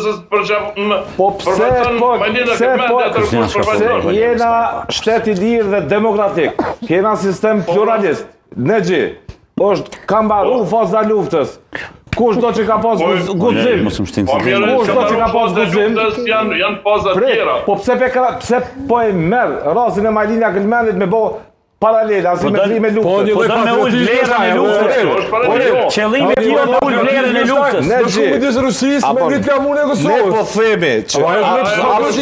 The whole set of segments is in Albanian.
se për që Po pse po pse po pse jena shtet i lirë dhe demokratik. Kena sistem po, pluralist. Nexhi, është ka mbaru po. faza e luftës. Kush do që ka pas po, guxim? Po, Kush do që ka pas guxim? Janë janë faza tjera. Po pse pe pse po e merr rastin e Majlinda Kelmendit me bo Paralel, asimetri me luftën. Po një po me ul vlerën e luftës. Po jo. Qëllimi i tij me ul vlerën e luftës. Ne shumë midis Rusisë me ngrit flamurin e Kosovës. Ne po themi që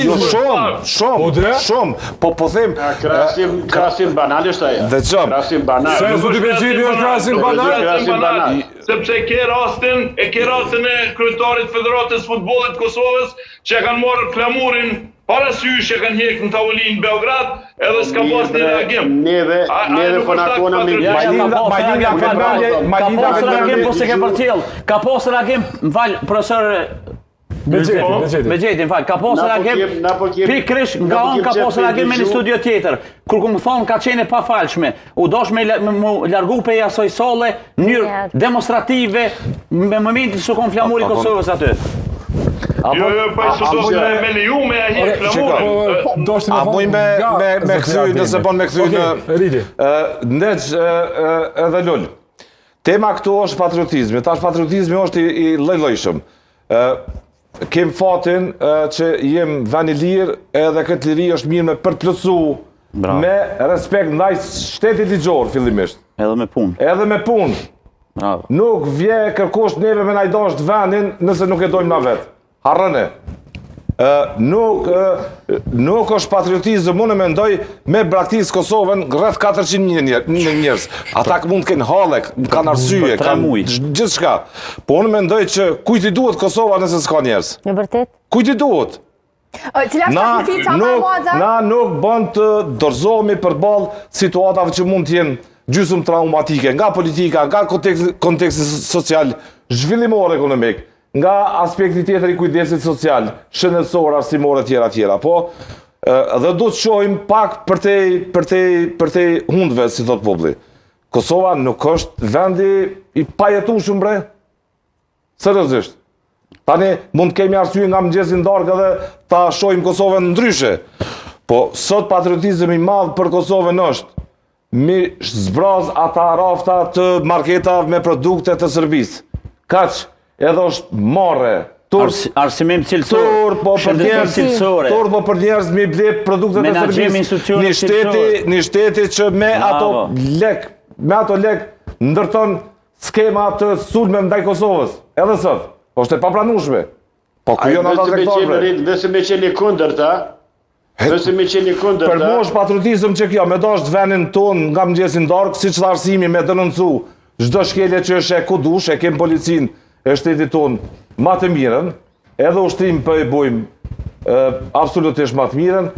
jo shumë, shumë, po, shumë, po po them krahasim krahasim banal është ajo. Dëgjom. Krahasim banal. Se zoti Beqiri është krahasim banal. Krahasim banal. Sepse ke rastin, e ke rastin e kryetarit Federatës Futbollit të Kosovës që e kanë marrë flamurin Parasysh e kanë hjek në tavolinë në Beograd edhe s'ka pas një reagim. Neve, neve po na kona me ja, ja, Majlinda, Majlinda Kelmendi, Majlinda Ka pas reagim po s'e ke përcjell. Ka pas reagim, më fal profesor Bexheti, Bexheti. Bexheti, më fal, ka pas po reagim. Po Pikërisht nga unë ka pas reagim në një studio tjetër. Kur kum thonë ka qenë e pafalshme, u dosh me mu largu pej asoj salle në mënyrë demonstrative me momentin që kon flamuri i Kosovës aty. Apo, jo, jo, po s'u do me me leju me e hjek flamurin. Po, do A muj me me me kthy nëse bën me kthy në Ridi. Ë, Nexh edhe Lul. Tema këtu është patriotizmi. Tash patriotizmi është i, i lloj-llojshëm. Ë kem fatin që jem vend i lirë edhe këtë liri është mirë me përplotësu me respekt ndaj shtetit ligjor fillimisht. Edhe me punë. Edhe me punë. Bravo. Nuk vje kërkush neve me na e dasht vendin nëse nuk e dojmë na vetë. Harrone. Ë nuk ë, nuk është patriotizëm, unë mendoj me braktis Kosovën rreth 400 mijë njerëz. Ata mund të kenë halle, kanë arsye, kanë gjithçka. Po unë mendoj që kujt i duhet Kosova nëse s'ka njerëz? Në vërtet? Kujt i duhet? Cila është sakrifica më e madhe? Na nuk bën të dorëzohemi përballë situatave që mund të jenë gjysmë traumatike nga politika, nga konteksti, konteksti social, zhvillimor ekonomik, nga aspekti tjetër i kujdesit social, shëndetësor, arsimor e tjera tjera. Po dhe do të shohim pak përtej përtej përtej hundëve, si thot populli. Kosova nuk është vendi i pajetueshëm bre. Seriozisht. Tani mund të kemi arsye nga mëngjesi në darkë edhe ta shohim Kosovën ndryshe. Po sot patriotizëm i madh për Kosovën është mi zbraz ata rafta të marketave me produkte të Serbisë. Kaq edhe është marre. Turp, arsimim cilësor, turp po për njerëz cilësore. Turp po për njerëz mi ble produkte të Serbisë. Një shteti, një shteti që me ato lek, me ato lek ndërton skema të sulmeve ndaj Kosovës, edhe sot, është e papranueshme. Po ku janë ata tregtarë? bre? Nëse me qenë e kundërta, nëse me qenë e kundërta. Për mua është patriotizëm që kjo, me dashtë vendin tonë nga mëngjesi në darkë, siç tha Arsimi me denoncu çdo shkelje që është e ku dush, e kem policinë e shtetit tonë ma të mirën, Edhe ushtrinë po e bujmë absolutisht ma të mirën,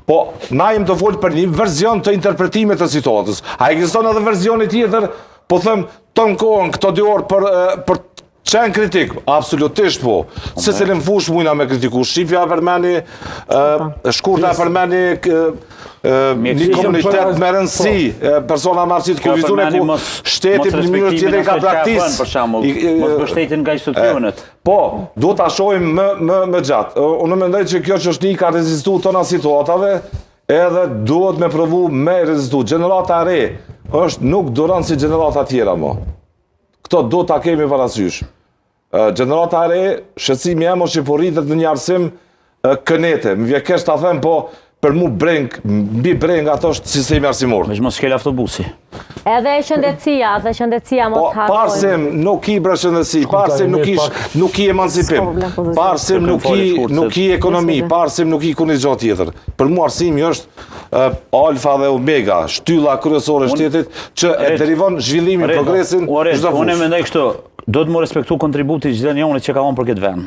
po na jem tu folë për një verzion të interpretimit të situatës. A ekziston edhe verzioni tjetër, po them, tonë kohën këto dy orë për, për qenë kritik, absolutisht po. Secilën fushë mujna me kritiku. Shqipja e përmeni, Shkurta e përmeni, një komunitet me rëndësi, po. persona me aftësi të kufizuar ku shteti në mënyrë tjetër i ka braktis. Për shembull, mos mbështetjen nga institucionet. Po, duhet ta shohim më më më gjatë. Unë mendoj që kjo çështje ka rezistu tona situatave, edhe duhet me provu me rezistu. Gjenerata e re është nuk duron si gjenerata tjera më. Këto duhet ta kemi parasysh. Gjenerata e re, shqetësimi jem është që po rritet në një arsim kënete. Më vjen keq ta them, po për mu breng, mbi breng ato është sistemi arsimor. Veç mos shkel autobusi. Edhe shëndetësia, edhe shëndetësia mos po, harrojmë. Pa arsim nuk ki bre shëndetësi, pa arsim nuk ki nuk ki emancipim, po, pa arsim nuk ki nuk ki ekonomi, pa arsim nuk ki kurrnjë gjë tjetër. Për mu arsimi është alfa dhe omega, shtylla kryesore e shtetit që e derivon zhvillimin, progresin, çdo fushë. Unë mendoj kështu, duhet mu respektu kontributi i çdo njeriu që ka dhënë për këtë vend.